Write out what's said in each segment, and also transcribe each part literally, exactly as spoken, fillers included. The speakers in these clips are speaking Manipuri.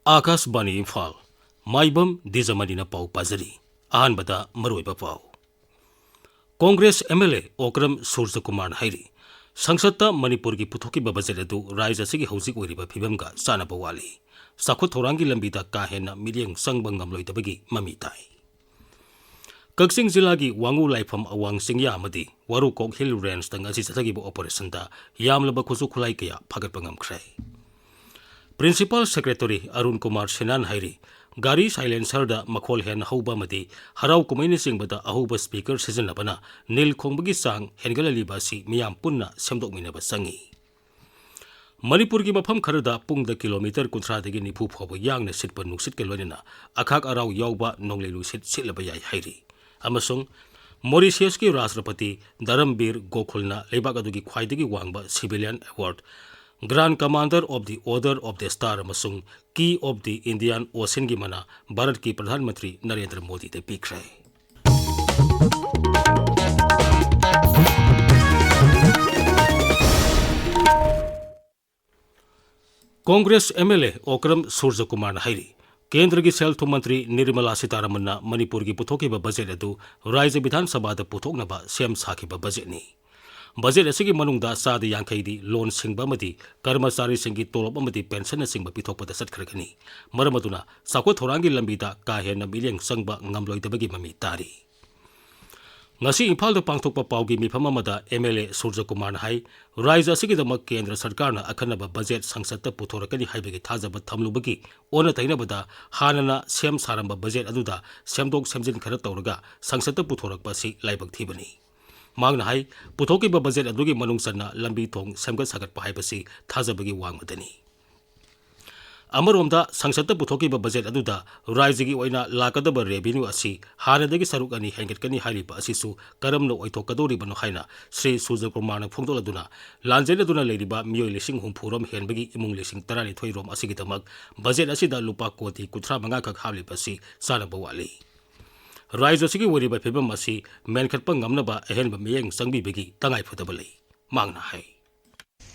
ꯑꯥꯀꯥꯁꯕꯥꯅꯤ ꯏꯝꯐꯥꯜ, ꯃꯥꯏꯕꯝ ꯗꯤꯖꯃꯅꯤꯅ ꯄꯥꯎ ꯄꯥꯖꯔꯤ꯫ ꯑꯍꯥꯟꯕꯗ ꯃꯔꯨꯑꯣꯏꯕ ꯄꯥꯎ꯫ Congress M L A Okram ꯁꯨꯔꯖꯀꯨꯃꯥꯔꯅ ꯍꯥꯏꯔꯤ, ꯁꯪꯁꯠꯇ ꯃꯅꯤꯄꯨꯔꯒꯤ ꯄꯨꯊꯣꯛꯈꯤꯕ ꯕꯖꯦꯠ ꯑꯗꯨ ꯔꯥꯖ꯭ꯌ ꯑꯁꯤꯒꯤ ꯍꯧꯖꯤꯛ ꯑꯣꯏꯔꯤꯕ ꯐꯤꯕꯝꯒ ꯆꯥꯟꯅꯕ ꯋꯥꯠꯂꯤ꯫ ꯆꯥꯎꯈꯠ ꯊꯧꯔꯥꯡꯒꯤ ꯂꯝꯕꯤꯗ ꯀꯥ ꯍꯦꯟꯅ ꯃꯤꯠꯌꯦꯡ ꯆꯪꯕ ꯉꯝꯂꯣꯏꯗꯕꯒꯤ ꯃꯃꯤ ꯇꯥꯏ꯫ ꯀꯛꯆꯤꯡ ꯖꯤꯂꯥꯒꯤ ꯋꯥꯉꯨ ꯂꯥꯏꯐꯝ ꯑꯋꯥꯡ ꯆꯤꯡꯌꯥ ꯑꯃꯗꯤ ꯋꯥꯔꯨꯀꯣꯛ ꯍꯤꯜ ꯔꯦꯟꯖꯇ ꯉꯁꯤ ꯆꯠꯊꯈꯤꯕ ꯑꯣꯄꯔꯦꯁꯟꯗ ꯌꯥꯝꯂꯕ ꯈꯨꯠꯁꯨ ꯈꯨꯠꯂꯥꯏ ꯀꯌꯥ ꯐꯥꯒꯠꯄ ꯉꯝꯈ꯭ꯔꯦ꯫ ꯄ꯭ꯔꯤꯟꯁꯤꯄꯥꯜ ꯁꯦꯀ꯭ꯔꯦꯇꯔꯤ ꯑꯔꯨꯟ ꯀꯨꯃꯥꯔ ꯁꯤꯟꯍꯥꯅ ꯍꯥꯏꯔꯤ, ꯒꯥꯔꯤ ꯁꯥꯏꯂꯦꯟꯁꯔꯗ ꯃꯈꯣꯜ ꯍꯦꯟꯅ ꯍꯧꯕ ꯑꯃꯗꯤ ꯍꯔꯥꯎ ꯀꯨꯝꯍꯩꯅꯆꯤꯡꯕꯗ ꯑꯍꯧꯕ ꯁ꯭ꯄꯤꯀꯔ ꯁꯤꯖꯤꯟꯅꯕꯅ ꯅꯤꯜ ꯈꯣꯡꯕꯒꯤ ꯆꯥꯡ ꯍꯦꯟꯒꯠꯍꯜꯂꯤꯕ ꯑꯁꯤ ꯃꯤꯌꯥꯝ ꯄꯨꯟꯅ ꯁꯦꯝꯗꯣꯛꯃꯤꯟꯅꯕ ꯆꯪꯏ꯫ ꯃꯅꯤꯄꯨꯔꯒꯤ ꯃꯐꯝ ꯈꯔꯗ ꯄꯨꯡꯗ ꯀꯤꯂꯣꯃꯤꯇꯔ ꯀꯨꯟꯊ꯭ꯔꯥꯗꯒꯤ ꯅꯤꯐꯨ ꯐꯥꯎꯕ ꯌꯥꯡꯅ ꯁꯤꯠꯄ ꯅꯨꯡꯁꯤꯠꯀ ꯂꯣꯏꯅꯅ ꯑꯈꯥꯛ ꯑꯔꯥꯎ ꯌꯥꯎꯕ ꯅꯣꯡꯂꯩ ꯅꯨꯡꯁꯤꯠ ꯁꯤꯠꯂꯕ ꯌꯥꯏ ꯍꯥꯏꯔꯤ꯫ ꯑꯃꯁꯨꯡ ꯃꯣꯔꯤꯁꯤꯌꯁꯀꯤ ꯔꯥꯁꯇ꯭ꯔꯄꯇꯤ ꯙꯔꯝꯕꯤꯔ ꯒꯣꯈꯨꯜꯅ ꯂꯩꯕꯥꯛ ꯑꯗꯨꯒꯤ ꯈ꯭ꯋꯥꯏꯗꯒꯤ ꯋꯥꯡꯕ civilian award Grand Commander of the Order of the Star ꯑꯃꯁꯨꯡ Key of the Indian Oceanꯒꯤ ꯃꯅꯥ ꯚꯥꯔꯠꯀꯤ ꯄ꯭ꯔꯙꯥꯟ ꯃꯟꯇ꯭ꯔꯤ ꯅꯔꯦꯟꯗ꯭ꯔ ꯃꯣꯗꯤꯗ ꯄꯤꯈ꯭ꯔꯦ꯫ Congress M L A Okram ꯁꯨꯔꯖꯀꯨꯃꯥꯔꯅ ꯍꯥꯏꯔꯤ, ꯀꯦꯟꯗ꯭ꯔꯒꯤ ꯁꯦꯜ ꯊꯨꯝ ꯃꯟꯇ꯭ꯔꯤ ꯅꯤꯔꯃꯂꯥ ꯁꯤꯇꯥꯔꯥꯃꯟꯅ ꯃꯅꯤꯄꯨꯔꯒꯤ ꯄꯨꯊꯣꯛꯈꯤꯕ ꯕꯖꯦꯠ ꯑꯗꯨ ꯔꯥꯖ꯭ꯌ ꯕꯤꯙꯥꯟ ꯁꯚꯥꯗ ꯄꯨꯊꯣꯛꯅꯕ ꯁꯦꯝ ꯁꯥꯈꯤꯕ ꯕꯖꯦꯠꯅꯤ꯫ ꯕꯖꯦꯠ ꯑꯁꯤꯒꯤ ꯃꯅꯨꯡꯗ ꯆꯥꯗ ꯌꯥꯡꯈꯩꯗꯤ ꯂꯣꯟ ꯁꯤꯡꯕ ꯑꯃꯗꯤ ꯀꯔꯃꯆꯥꯔꯤꯁꯤꯡꯒꯤ ꯇꯣꯂꯣꯞ ꯑꯃꯗꯤ ꯄꯦꯟꯁꯟꯅꯆꯤꯡꯕ ꯄꯤꯊꯣꯛꯄꯗ ꯆꯠꯈ꯭ꯔꯒꯅꯤ꯫ ꯃꯔꯝ ꯑꯗꯨꯅ ꯆꯥꯎꯈꯠ ꯊꯧꯔꯥꯡꯒꯤ ꯂꯝꯕꯤꯗ ꯀꯥ ꯍꯦꯟꯅ ꯃꯤꯠꯌꯦꯡ ꯆꯪꯕ ꯉꯝꯂꯣꯏꯗꯕꯒꯤ ꯃꯃꯤ ꯇꯥꯔꯤ꯫ ꯉꯁꯤ ꯏꯝꯐꯥꯜꯗ ꯄꯥꯡꯊꯣꯛꯄ ꯄꯥꯎꯒꯤ ꯃꯤꯐꯝ ꯑꯃꯗ ꯑꯦꯝ ꯑꯦꯜ ꯑꯦ ꯁꯨꯔꯖꯀꯨꯃꯥꯔꯅ ꯍꯥꯏ, ꯔꯥꯖ꯭ꯌ ꯑꯁꯤꯒꯤꯗꯃꯛ ꯀꯦꯟꯗ꯭ꯔ ꯁꯔꯀꯥꯔꯅ ꯑꯈꯟꯅꯕ ꯕꯖꯦꯠ ꯁꯪꯁꯠꯇ ꯄꯨꯊꯣꯔꯛꯀꯅꯤ ꯍꯥꯏꯕꯒꯤ ꯊꯥꯖꯕ ꯊꯝꯂꯨꯕꯒꯤ ꯑꯣꯟꯅ ꯇꯩꯅꯕꯗ ꯍꯥꯟꯅꯅ ꯁꯦꯝ ꯁꯥꯔꯝꯕ ꯕꯖꯦꯠ ꯑꯗꯨꯗ ꯁꯦꯝꯗꯣꯛ ꯁꯦꯝꯖꯤꯟ ꯈꯔ ꯇꯧꯔꯒ ꯁꯪꯁꯠꯇ ꯄꯨꯊꯣꯔꯛꯄ ꯑꯁꯤ ꯂꯥꯏꯕꯛ ꯊꯤꯕꯅꯤ꯫ ꯃꯍꯥꯛꯅ ꯍꯥꯏ, ꯄꯨꯊꯣꯛꯈꯤꯕ ꯕꯖꯦꯠ ꯑꯗꯨꯒꯤ ꯃꯅꯨꯡ ꯆꯟꯅ ꯂꯝꯕꯤ ꯊꯣꯡ ꯁꯦꯝꯒꯠ ꯁꯥꯒꯠꯄ ꯍꯥꯏꯕꯁꯤ ꯊꯥꯖꯕꯒꯤ ꯋꯥꯡꯃꯗꯅꯤ꯫ ꯑꯃꯔꯣꯝꯗ ꯁꯪꯁꯠꯇ ꯄꯨꯊꯣꯛꯈꯤꯕ ꯕꯖꯦꯠ ꯑꯗꯨꯗ ꯔꯥꯖ꯭ꯌꯒꯤ ꯑꯣꯏꯅ ꯂꯥꯛꯀꯗꯕ ꯔꯦꯚꯤꯅ꯭ꯌꯨ ꯑꯁꯤ ꯍꯥꯟꯅꯗꯒꯤ ꯁꯔꯨꯛ ꯑꯅꯤ ꯍꯦꯟꯒꯠꯀꯅꯤ ꯍꯥꯏꯔꯤꯕ ꯑꯁꯤꯁꯨ ꯀꯔꯝꯅ ꯑꯣꯏꯊꯣꯛꯀꯗꯧꯔꯤꯕꯅꯣ ꯍꯥꯏꯅ ꯁ꯭ꯔꯤ ꯁꯨꯔꯖꯀꯨꯃꯥꯔꯅ ꯐꯣꯡꯗꯣꯛꯂꯗꯨꯅ, ꯂꯥꯟꯖꯦꯟꯅꯗꯨꯅ ꯂꯩꯔꯤꯕ ꯃꯤꯑꯣꯏ ꯂꯤꯁꯤꯡ ꯍꯨꯝꯐꯨ ꯔꯣꯝ ꯍꯦꯟꯕꯒꯤ ꯏꯃꯨꯡ ꯂꯤꯁꯤꯡ ꯇꯔꯥꯅꯤꯊꯣꯏ ꯔꯣꯝ ꯑꯁꯤꯒꯤꯗꯃꯛ ꯕꯖꯦꯠ ꯑꯁꯤꯗ ꯂꯨꯄꯥ ꯀꯣꯇꯤ ꯀꯨꯟꯊ꯭ꯔꯥ ꯃꯉꯥ ꯈꯛ ꯍꯥꯞꯂꯤꯕ ꯑꯁꯤ ꯆꯥꯅꯕ ꯋꯥꯠꯂꯤ꯫ ꯔꯥꯖ꯭ꯌ ꯑꯁꯤꯒꯤ ꯑꯣꯏꯔꯤꯕ ꯐꯤꯕꯝ ꯑꯁꯤ ꯃꯦꯟꯈꯠꯄ ꯉꯝꯅꯕ ꯑꯍꯦꯟꯕ ꯃꯤꯠꯌꯦꯡ ꯆꯪꯕꯤꯕꯒꯤ ꯇꯉꯥꯏꯐꯗꯕ ꯂꯩ, ꯃꯍꯥꯛꯅ ꯍꯥꯏ꯫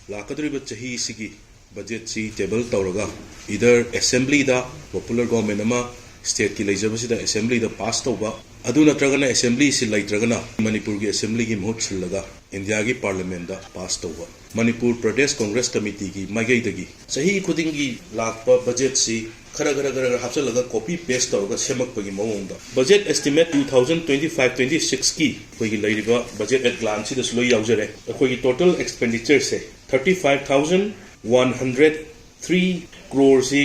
ꯂꯥꯛꯀꯗꯧꯔꯤꯕ ꯆꯍꯤꯁꯤꯒꯤ ꯕꯖꯦꯠꯁꯤ ꯇꯦꯕꯜ ꯇꯧꯔꯒ ꯏꯗꯔ ꯑꯦꯁꯦꯝꯕ꯭ꯂꯤꯗ, ꯄꯣꯄꯨꯂꯔ ꯒꯣꯔꯃꯦꯟ ꯑꯃ ꯁ꯭ꯇꯦꯠꯀꯤ ꯂꯩꯖꯕꯁꯤꯗ ꯑꯦꯁꯦꯝꯕ꯭ꯂꯤꯗ ꯄꯥꯁ ꯇꯧꯕ, ꯑꯗꯨ ꯅꯠꯇ꯭ꯔꯒꯅ ꯑꯦꯁꯦꯝꯕ꯭ꯂꯤꯁꯤ ꯂꯩꯇ꯭ꯔꯒꯅ ꯃꯅꯤꯄꯨꯔꯒꯤ ꯑꯦꯁꯦꯝꯕ꯭ꯂꯤꯒꯤ ꯃꯍꯨꯠ ꯁꯤꯜꯂꯒ ꯏꯟꯗꯤꯌꯥꯒꯤ ꯄꯥꯔꯂꯤꯌꯥꯃꯦꯟꯗ ꯄꯥꯁ ꯇꯧꯕ꯫ ꯃꯅꯤꯄꯨꯔ ꯄ꯭ꯔꯗꯦꯁ ꯀꯣꯡꯒ꯭ꯔꯦꯁ ꯀꯃꯤꯇꯤꯒꯤ ꯃꯥꯏꯀꯩꯗꯒꯤ ꯆꯍꯤ ꯈꯨꯗꯤꯡꯒꯤ ꯂꯥꯛꯄ ꯕꯖꯦꯠꯁꯤ ꯈꯔ ꯈꯔ ꯈꯔ ꯈꯔ ꯍꯥꯞꯆꯤꯜꯂꯒ ꯀꯣꯄꯤ ꯄꯦꯁ ꯇꯧꯔꯒ ꯁꯦꯝꯃꯛꯄꯒꯤ ꯃꯑꯣꯡꯗ꯫ Budget estimate two thousand twenty five twenty ꯁꯤꯛꯁꯀꯤ ꯑꯩꯈꯣꯏꯒꯤ ꯂꯩꯔꯤꯕ ꯕꯖꯦꯠ ꯑꯦꯠ ꯒ꯭ꯂꯥꯟꯁꯁꯤꯗꯁꯨ ꯂꯣꯏ ꯌꯥꯎꯖꯔꯦ꯫ ꯑꯩꯈꯣꯏꯒꯤ ꯇꯣꯇꯦꯜ ꯑꯦꯛꯁꯄꯦꯟꯗꯤꯆꯔꯁꯦ thirty five thousand one hundred three ꯀ꯭ꯔꯣꯔꯁꯤ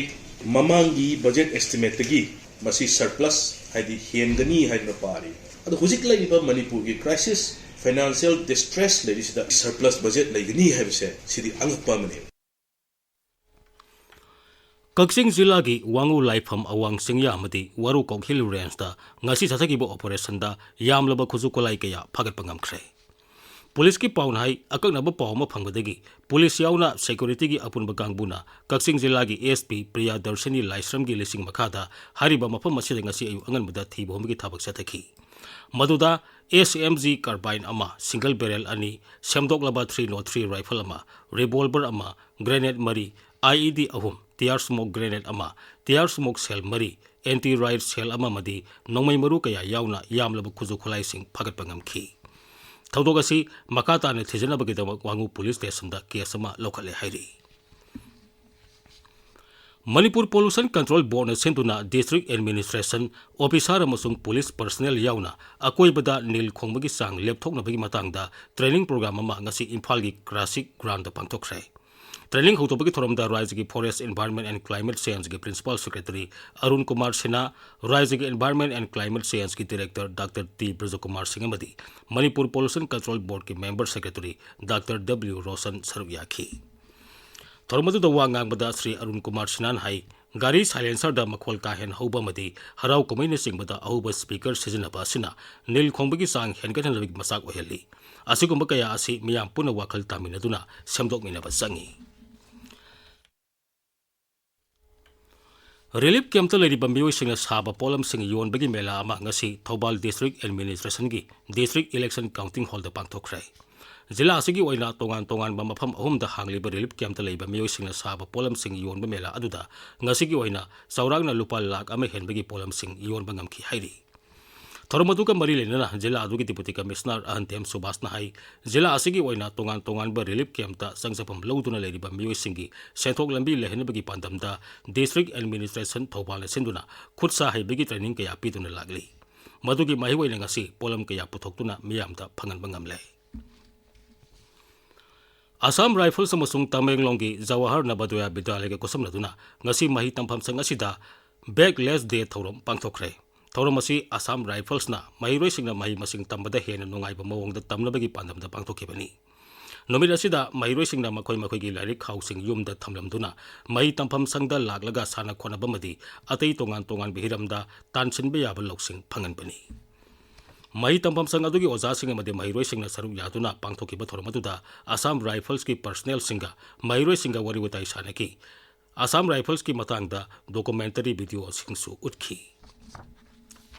ꯃꯃꯥꯡꯒꯤ ꯕꯖꯦꯠ ꯑꯦꯁꯇꯤꯃꯦꯠꯇꯒꯤ ꯃꯁꯤ ꯁꯔꯄ꯭ꯂꯁ, ꯍꯥꯏꯗꯤ ꯍꯦꯟꯒꯅꯤ ꯍꯥꯏꯗꯨꯅ ꯄꯥꯔꯤ꯫ ꯑꯗꯣ ꯍꯧꯖꯤꯛ ꯂꯩꯔꯤꯕ ꯃꯅꯤꯄꯨꯔꯒꯤ ꯀ꯭ꯔꯥꯏꯁꯤꯁ ꯐꯥꯏꯅꯥꯟꯁꯤꯌꯦꯜ ꯗꯤꯁꯇ꯭ꯔꯦꯁ ꯂꯩꯔꯤꯁꯤꯗ ꯁꯔꯄ꯭ꯂꯁ ꯕꯖꯦꯠ ꯂꯩꯒꯅꯤ ꯍꯥꯏꯕꯁꯦ ꯁꯤꯗꯤ ꯑꯉꯛꯄ ꯑꯃꯅꯤ꯫ ꯀꯛꯆꯤꯡ ꯖꯤꯂꯥꯒꯤ ꯋꯥꯉꯨ ꯂꯥꯏꯐꯝ ꯑꯋꯥꯡ ꯆꯤꯡꯌꯥ ꯑꯃꯗꯤ ꯋꯥꯔꯨꯀꯣꯛ ꯍꯤꯜ ꯔꯦꯟꯖꯇ ꯉꯁꯤ ꯆꯠꯊꯈꯤꯕ ꯑꯣꯄꯔꯦꯁꯟꯗ ꯌꯥꯝꯂꯕ ꯈꯨꯠꯁꯨ ꯈꯨꯠꯂꯥꯏ ꯀꯌꯥ ꯐꯥꯒꯠꯄ ꯉꯝꯈ꯭ꯔꯦ꯫ ꯄꯨꯂꯤꯁꯀꯤ ꯄꯥꯎꯅ ꯍꯥꯏ, ꯑꯀꯛꯅꯕ ꯄꯥꯎ ꯑꯃ ꯐꯪꯕꯗꯒꯤ ꯄꯨꯂꯤꯁ ꯌꯥꯎꯅ ꯁꯦꯀ꯭ꯌꯨꯔꯤꯇꯤꯒꯤ ꯑꯄꯨꯟꯕ ꯀꯥꯡꯕꯨꯅ ꯀꯛꯆꯤꯡ ꯖꯤꯂꯥꯒꯤ ꯑꯦꯁ ꯄꯤ ꯄ꯭ꯔꯤꯌꯥꯗꯔꯁꯤꯅꯤ ꯂꯥꯏꯁ꯭ꯔꯝꯒꯤ ꯂꯤꯁꯤꯡ ꯃꯈꯥꯗ ꯍꯥꯏꯔꯤꯕ ꯃꯐꯝ ꯑꯁꯤꯗ ꯉꯁꯤ ꯑꯌꯨꯛ ꯑꯉꯟꯕꯗ ꯊꯤꯕ ꯍꯨꯝꯕꯒꯤ ꯊꯕꯛ ꯆꯠꯊꯈꯤ꯫ ꯃꯗꯨꯗ ꯑꯦꯁ ꯑꯦꯝ ꯖꯤ ꯀꯥꯔꯕꯥꯏꯟ ꯑꯃ, ꯁꯤꯡꯒꯜ ꯕꯦꯔꯦꯜ ꯑꯅꯤ, ꯁꯦꯝꯗꯣꯛꯂꯕ ꯊ꯭ꯔꯤ ꯅꯣꯠ ꯊ꯭ꯔꯤ ꯔꯥꯏꯐꯜ ꯑꯃ, ꯔꯤꯚꯣꯜꯚꯔ ꯑꯃ, ꯒ꯭ꯔꯦꯅꯦꯗ ꯃꯔꯤ, ꯑꯥꯏ ꯏ ꯗꯤ ꯑꯍꯨꯝ, ꯇꯤꯌꯥꯔ ꯁ꯭ꯃꯣꯛ ꯒ꯭ꯔꯦꯅꯦꯗ ꯑꯃ, ꯇꯤꯌꯥꯔ ꯁ꯭ꯃꯣꯛ ꯁꯦꯜ ꯃꯔꯤ, ꯑꯦꯟꯇꯤ ꯔꯥꯏꯠ ꯁꯦꯜ ꯑꯃ ꯑꯃꯗꯤ ꯅꯣꯡꯃꯩ ꯃꯔꯨ ꯀꯌꯥ ꯌꯥꯎꯅ ꯌꯥꯝꯂꯕ ꯈꯨꯠꯁꯨ ꯈꯨꯠꯂꯥꯏꯁꯤꯡ ꯐꯥꯒꯠꯄ ꯉꯝꯈꯤ꯫ ꯊꯧꯗꯣꯛ ꯑꯁꯤ ꯃꯈꯥ ꯇꯥꯅ ꯊꯤꯖꯤꯟꯅꯕꯒꯤꯗꯃꯛ ꯋꯥꯉꯨ ꯄꯨꯂꯤꯁ ꯁ꯭ꯇꯦꯁꯟꯗ ꯀꯦꯁ ꯑꯃ ꯂꯧꯈꯠꯂꯦ ꯍꯥꯏꯔꯤ꯫ ꯃꯅꯤꯄꯨꯔ ꯄꯣꯂꯨꯁꯟ ꯀꯟꯇ꯭ꯔꯣꯜ ꯕꯣꯔꯗꯅ ꯁꯤꯟꯗꯨꯅ ꯗꯤꯁꯇ꯭ꯔꯤꯛ ꯑꯦꯗꯃꯤꯅꯤꯁꯇ꯭ꯔꯦꯁꯟ ꯑꯣꯐꯤꯁꯥꯔ ꯑꯃꯁꯨꯡ ꯄꯨꯂꯤꯁ ꯄꯔꯁꯅꯦꯜ ꯌꯥꯎꯅ ꯑꯀꯣꯏꯕꯗ ꯅꯤꯜ ꯈꯣꯡꯕꯒꯤ ꯆꯥꯡ ꯂꯦꯞꯊꯣꯛꯅꯕꯒꯤ ꯃꯇꯥꯡꯗ ꯇ꯭ꯔꯦꯅꯤꯡ ꯄ꯭ꯔꯣꯒ꯭ꯔꯥꯝ ꯑꯃ ꯉꯁꯤ ꯏꯝꯐꯥꯜꯒꯤ ꯀ꯭ꯂꯥꯁꯤꯛ ꯒ꯭ꯔꯥꯎꯟꯗ ꯄꯥꯡꯊꯣꯛꯈ꯭ꯔꯦ꯫ ꯇ꯭ꯔꯦꯅꯤꯡ ꯍꯧꯗꯣꯛꯄꯒꯤ ꯊꯧꯔꯝꯗ ꯔꯥꯖ꯭ꯌꯒꯤ ꯐꯣꯔꯦꯁ, ꯏꯟꯚꯥꯏꯔꯟꯃꯦꯟ ꯑꯦꯟ ꯀ꯭ꯂꯥꯏꯃꯦꯠ ꯆꯦꯟꯖꯒꯤ ꯄ꯭ꯔꯤꯟꯁꯤꯄꯥꯜ ꯁꯦꯀ꯭ꯔꯦꯇꯔꯤ ꯑꯔꯨꯟ ꯀꯨꯃꯥꯔ ꯁꯤꯟꯍꯥ, ꯔꯥꯖ꯭ꯌꯒꯤ ꯏꯟꯚꯥꯏꯔꯟꯃꯦꯟ ꯑꯦꯟ ꯀ꯭ꯂꯥꯏꯃꯦꯠ ꯆꯦꯟꯖꯒꯤ director doctor T Brajkumar Singh ꯑꯃꯗꯤ ꯃꯅꯤꯄꯨꯔ ꯄꯣꯂꯨꯁꯟ ꯀꯟꯇ꯭ꯔꯣꯜ ꯕꯣꯔꯗꯀꯤ member secretary doctor W Roshan ꯁꯔꯨꯛ ꯌꯥꯈꯤ꯫ ꯊꯧꯔꯝ ꯑꯗꯨꯗ ꯋꯥ ꯉꯥꯡꯕꯗ ꯁ꯭ꯔꯤ ꯑꯔꯨꯟ ꯀꯨꯃꯥꯔ ꯁꯤꯟꯍꯥꯅ ꯍꯥꯏ, ꯒꯥꯔꯤ ꯁꯥꯏꯂꯦꯟꯁꯔꯗ ꯃꯈꯣꯜ ꯀꯥ ꯍꯦꯟꯅ ꯍꯧꯕ ꯑꯃꯗꯤ ꯍꯔꯥꯎ ꯀꯨꯝꯍꯩꯅꯆꯤꯡꯕꯗ ꯑꯍꯧꯕ ꯁ꯭ꯄꯤꯀꯔ ꯁꯤꯖꯤꯟꯅꯕ ꯑꯁꯤꯅ ꯅꯤꯜ ꯈꯣꯡꯕꯒꯤ ꯆꯥꯡ ꯍꯦꯟꯒꯠꯍꯟꯅꯕꯒꯤ ꯃꯆꯥꯛ ꯑꯣꯏꯍꯜꯂꯤ꯫ ꯑꯁꯤꯒꯨꯝꯕ ꯀꯌꯥ ꯑꯁꯤ ꯃꯤꯌꯥꯝ ꯄꯨꯟꯅ ꯋꯥꯈꯜ ꯇꯥꯃꯤꯟꯅꯗꯨꯅ ꯁꯦꯝꯗꯣꯛꯃꯤꯟꯅꯕ ꯆꯪꯏ꯫ ꯔꯤꯂꯤꯐ ꯀꯦꯝꯞꯇ ꯂꯩꯔꯤꯕ ꯃꯤꯑꯣꯏꯁꯤꯡꯅ ꯁꯥꯕ ꯄꯣꯠꯂꯝꯁꯤꯡ ꯌꯣꯟꯕꯒꯤ ꯃꯦꯂꯥ ꯑꯃ ꯉꯁꯤ ꯊꯧꯕꯥꯜ ꯗꯤꯁꯇ꯭ꯔꯤꯛ ꯑꯦꯗꯃꯤꯅꯤꯁꯇ꯭ꯔꯦꯁꯟꯒꯤ ꯗꯤꯁꯇ꯭ꯔꯤꯛ ꯏꯂꯦꯛꯁꯟ ꯀꯥꯎꯟꯇꯤꯡ ꯍꯣꯜꯗ ꯄꯥꯡꯊꯣꯛꯈ꯭ꯔꯦ꯫ ꯖꯤꯂꯥ ꯑꯁꯤꯒꯤ ꯑꯣꯏꯅ ꯇꯣꯉꯥꯟ ꯇꯣꯉꯥꯟꯕ ꯃꯐꯝ ꯑꯍꯨꯝꯗ ꯍꯥꯡꯂꯤꯕ ꯔꯤꯂꯤꯐ ꯀꯦꯝꯞꯇ ꯂꯩꯕ ꯃꯤꯑꯣꯏꯁꯤꯡꯅ ꯁꯥꯕ ꯄꯣꯠꯂꯝꯁꯤꯡ ꯌꯣꯟꯕ ꯃꯦꯂꯥ ꯑꯗꯨꯗ ꯉꯁꯤꯒꯤ ꯑꯣꯏꯅ ꯆꯥꯎꯔꯥꯛꯅ ꯂꯨꯄꯥ ꯂꯥꯈ ꯑꯃ ꯍꯦꯟꯕꯒꯤ ꯄꯣꯠꯂꯝꯁꯤꯡ ꯌꯣꯟꯕ ꯉꯝꯈꯤ ꯍꯥꯏꯔꯤ꯫ ꯊꯧꯔꯝ ꯑꯗꯨꯒ ꯃꯔꯤ ꯂꯩꯅꯅ ꯖꯤꯂꯥ ꯑꯗꯨꯒꯤ ꯗꯤꯄꯨꯇꯤ ꯀꯃꯤꯁꯅꯔ ꯑꯍꯟꯊꯦꯝ ꯁꯨꯕꯥꯁꯅ ꯍꯥꯏ, ꯖꯤꯂꯥ ꯑꯁꯤꯒꯤ ꯑꯣꯏꯅ ꯇꯣꯉꯥꯟ ꯇꯣꯉꯥꯟꯕ ꯔꯤꯂꯤꯐ ꯀꯦꯝꯞꯇ ꯆꯪꯖꯐꯝ ꯂꯧꯗꯨꯅ ꯂꯩꯔꯤꯕ ꯃꯤꯑꯣꯏꯁꯤꯡꯒꯤ ꯁꯦꯟꯊꯣꯛ ꯂꯝꯕꯤ ꯂꯩꯍꯟꯅꯕꯒꯤ ꯄꯥꯟꯗꯝꯗ ꯗꯤꯁꯇ꯭ꯔꯤꯛ ꯑꯦꯗꯃꯤꯅꯤꯁꯇ꯭ꯔꯦꯁꯟ ꯊꯧꯕꯥꯜꯅ ꯁꯤꯟꯗꯨꯅ ꯈꯨꯠ ꯁꯥ ꯍꯩꯕꯒꯤ ꯇ꯭ꯔꯦꯅꯤꯡ ꯀꯌꯥ ꯄꯤꯗꯨꯅ ꯂꯥꯛꯂꯤ꯫ ꯃꯗꯨꯒꯤ ꯃꯍꯩ ꯑꯣꯏꯅ ꯉꯁꯤ ꯄꯣꯠꯂꯝ ꯀꯌꯥ ꯄꯨꯊꯣꯛꯇꯨꯅ ꯃꯤꯌꯥꯝꯗ ꯐꯪꯍꯟꯕ ꯉꯝꯂꯦ꯫ ꯑꯁꯥꯝ ꯔꯥꯏꯐꯜꯁ ꯑꯃꯁꯨꯡ ꯇꯃꯦꯡꯂꯣꯡꯒꯤ ꯖꯋꯥꯍꯔ ꯅꯕꯣꯗꯌ ꯕꯤꯗ꯭ꯌꯥꯂꯌꯒ ꯈꯨꯠꯁꯝꯅꯗꯨꯅ ꯉꯁꯤ ꯃꯍꯩ ꯇꯝꯐꯝ ꯁꯪ ꯑꯁꯤꯗ Backless Day ꯊꯧꯔꯝ ꯄꯥꯡꯊꯣꯛꯈ꯭ꯔꯦ꯫ ꯊꯧꯔꯝ ꯑꯁꯤ ꯑꯁꯥꯝ ꯔꯥꯏꯐꯜꯁꯅ ꯃꯍꯩꯔꯣꯏꯁꯤꯡꯅ ꯃꯍꯩ ꯃꯁꯤꯡ ꯇꯝꯕꯗ ꯍꯦꯟꯅ ꯅꯨꯡꯉꯥꯏꯕ ꯃꯑꯣꯡꯗ ꯇꯝꯅꯕꯒꯤ ꯄꯥꯟꯗꯝꯗ ꯄꯥꯡꯊꯣꯛꯈꯤꯕꯅꯤ꯫ ꯅꯨꯃꯤꯠ ꯑꯁꯤꯗ ꯃꯍꯩꯔꯣꯏꯁꯤꯡꯅ ꯃꯈꯣꯏ ꯃꯈꯣꯏꯒꯤ ꯂꯥꯏꯔꯤꯛ ꯈꯥꯎꯁꯤꯡ ꯌꯨꯝꯗ ꯊꯝꯂꯝꯗꯨꯅ ꯃꯍꯩ ꯇꯝꯐꯝ ꯁꯪꯗ ꯂꯥꯛꯂꯒ ꯁꯥꯟꯅ ꯈꯣꯠꯅꯕ ꯑꯃꯗꯤ ꯑꯇꯩ ꯇꯣꯉꯥꯟ ꯇꯣꯉꯥꯟꯕ ꯍꯤꯔꯝꯗ ꯇꯥꯟꯁꯤꯟꯕ ꯌꯥꯕ ꯂꯧꯁꯤꯡ ꯐꯪꯍꯟꯕꯅꯤ꯫ ꯃꯍꯩ ꯇꯝꯐꯝ ꯁꯪ ꯑꯗꯨꯒꯤ ꯑꯣꯖꯥꯁꯤꯡ ꯑꯃꯗꯤ ꯃꯍꯩꯔꯣꯏꯁꯤꯡꯅ ꯁꯔꯨꯛ ꯌꯥꯗꯨꯅ ꯄꯥꯡꯊꯣꯛꯈꯤꯕ ꯊꯧꯔꯝ ꯑꯗꯨꯗ ꯑꯁꯥꯝ ꯔꯥꯏꯐꯜꯁꯀꯤ ꯄꯔꯁꯅꯦꯜꯁꯤꯡꯒ ꯃꯍꯩꯔꯣꯏꯁꯤꯡꯒ ꯋꯥꯔꯤ ꯋꯥꯇꯥꯏ ꯁꯥꯟꯅꯈꯤ꯫ ꯑꯁꯥꯝ ꯔꯥꯏꯐꯜꯁꯀꯤ ꯃꯇꯥꯡꯗ ꯗꯣꯀꯨꯃꯦꯟꯇꯔꯤ ꯚꯤꯗꯤꯑꯣꯁꯤꯡꯁꯨ ꯎꯠꯈꯤ꯫